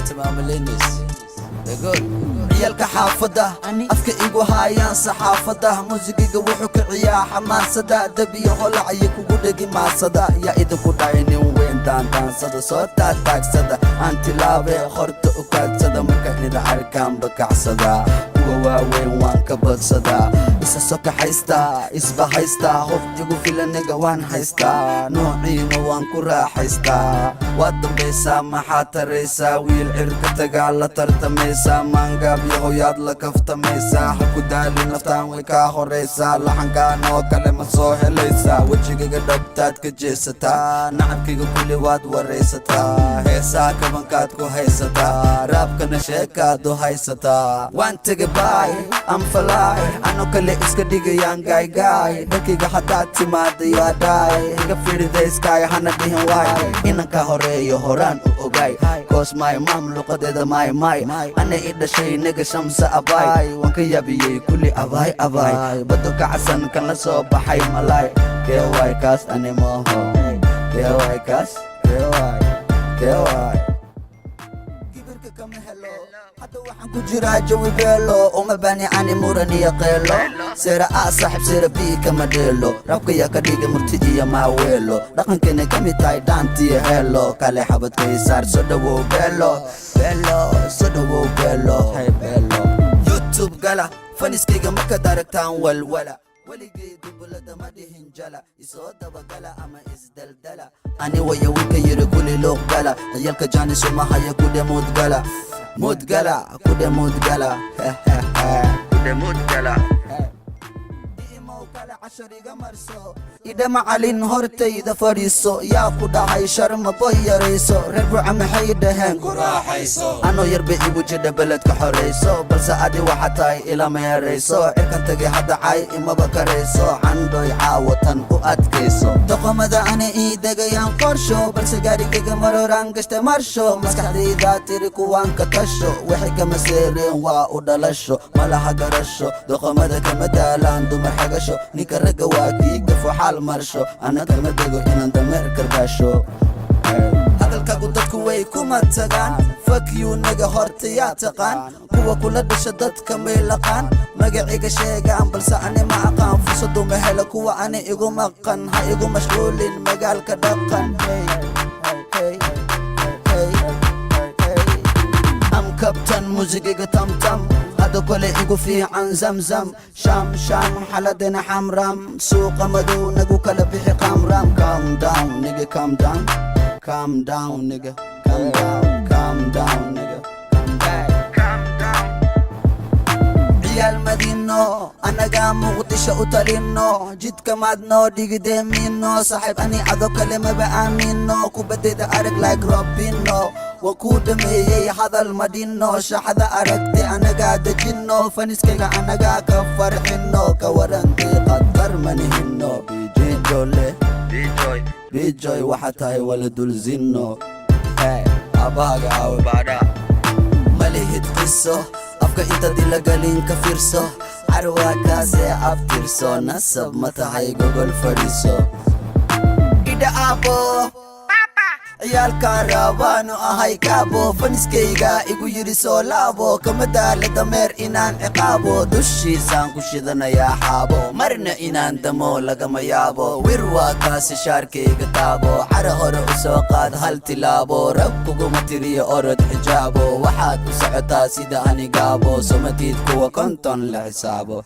Timaamaleynaysa. Ciyalka xaafadda afka igu haayaan saxaafadda. Muusigiga wuxuu kiciyaa xamaasada, dab iyo holac iyo kugu dhegi maasada. Yaa idinku dhahay nin weyn daandaansada, soo taataagsada, aan tilaabe horta u kaadsada. Marka nida arkaanba kacsada, kuwa waaweyn waan ka badsadaa. Isa sokaxaysta, isbahaysta, hof igu filaniga waan haystaa, noociina waan ku raaxaystaa. Waad dambaysaa, maxaad taraysaa? Wiil cirka tagaa la tartamaysaa, maangaabyo hoyaad la kaftamaysaa. Ha ku daali naftaan, way kaa horaysaa. Laxankaan oo kale ma soo helaysaa? Wejigayga dhabtaad ka jeesataa, nacabkayga kulli waad waraysataa. Heesaa kabankaad ku haysataa, raabkana sheekaad u haysataa. Waan tegay, bye, I'm fly. Ano kale iska dhigayaan gaaygaay. Dhankayga haddaad timaada yaa dhaay, iga firidayskaay, hana dhihin waay. Inanka horeeyo horaan u ogaay, 'cause my mom luqadeeda my my ana i dhashay naga shamsa abaay. Waan ka yaabiyey kulli, abaay abaay, bado kacsan kan la soo baxay malaay. Kewaay kaas? Ani mooho. Kewaay kaas? Kewaay, kewaay? Kibirka kama helo. Hadda waxaan ku jiraa jawi beelo, uma bani ani muran iyo qeelo. Sera A saaxib, sera B kama dheelo. Rabka yaa ka dhiga murti iyo maaweelo? Dhaqankeenay ka mid tahay dhaantiyo heelo kale. Xabadkay saar, soo dhawow beelo, beelo, soo dhawow beelo, hay beelo. YouTube gala, faniskayga markaad aragtaan walwala. Weligay dubulada ma dhihin jala, isoo dabagala ama isdaldala. Ani waya wiilka yiri kuli luuq gala. Ciyalka jaanisuma haya, kudhe muudgala, muudgala, kudhe muudgala, kudhe muudgala. Cashar iga marso, idha macalin, hortayda fadhiiso. Yaa ku dhahay sharma boy yarayso? Reer Burca maxay dhaheen? Anoo yarba igu jidha beledka xorayso, balse adi waxa tahay ila meerayso. Cirkan tagay hadda, cay imaba karayso. Candhoy caawatan u adkayso. Doqomada ani ii degayaan qorsho, balse gaarigayga maroraan gashta marsho. Maskaxdayda tiri kuwaan ka tasho, waxay kama seereen waa u dhalasho, malaha garasho. Doqomada kama daalaan dumar xagasho. Ninka ragga waa kii gafo xaal marsho, ana kama dego inaan dameer karbaasho. Hadalkaagu dadku way kuma tagaan. Fuck you naga, horta yaa taqaan? Kuwa kula dhasha dadka may laqaan, magaciga sheegaan, balse ani ma aqaan. Fursadu ma helo kuwa ani igu maqan. Ha igu mashquulin magaalka dhaqan. Hey, hey, hey, hey. Am kabtan, muusigiga tamtam, hada kole igu fiican zamzam, sham sham, xaladena xamram, suuqa madow nagu kala bixi qamram. Calm down nigga, calm down, calm down nigga, calm down, calm down nigga, calm down. Ciyaal Madiino, annagaa Muqdisho u talino. Jidka maad noo dhigidemino, saaxiib, ani ado kale maba aamino. Kubadayda arag like Robino, waa kuu dhameeyey, hadal madhino. Shaxda aragti anagaa dejino, faniskayga anagaa ka farxino. Ka warantii qatar manihino. Bijole bijoy, waxa tahay wala dulzino. Abaaga aawe baadha malihid qiso. Afka intaad ilagalin ka fiirso, carwaa kaasee abtirso. Nasab ma tahay, gogol fadhiiso. Idha aabo, ciyaalkaan raabaanu ahay kaabo. Faniskayga igu yidhi soo laabo, kama daala dameer inaan ciqaabo. Dushiisaan ku shidanayaa xaabo, marna inaan damo lagama yaabo. Wir waa kaasi, shaarkayga taabo, cara hore u soo qaad hal tilaabo. Rag kuguma tiriyo, orod xijaabo. Waxaad u socotaa sida anigaabo, somatiid kuwa 50 la xisaabo.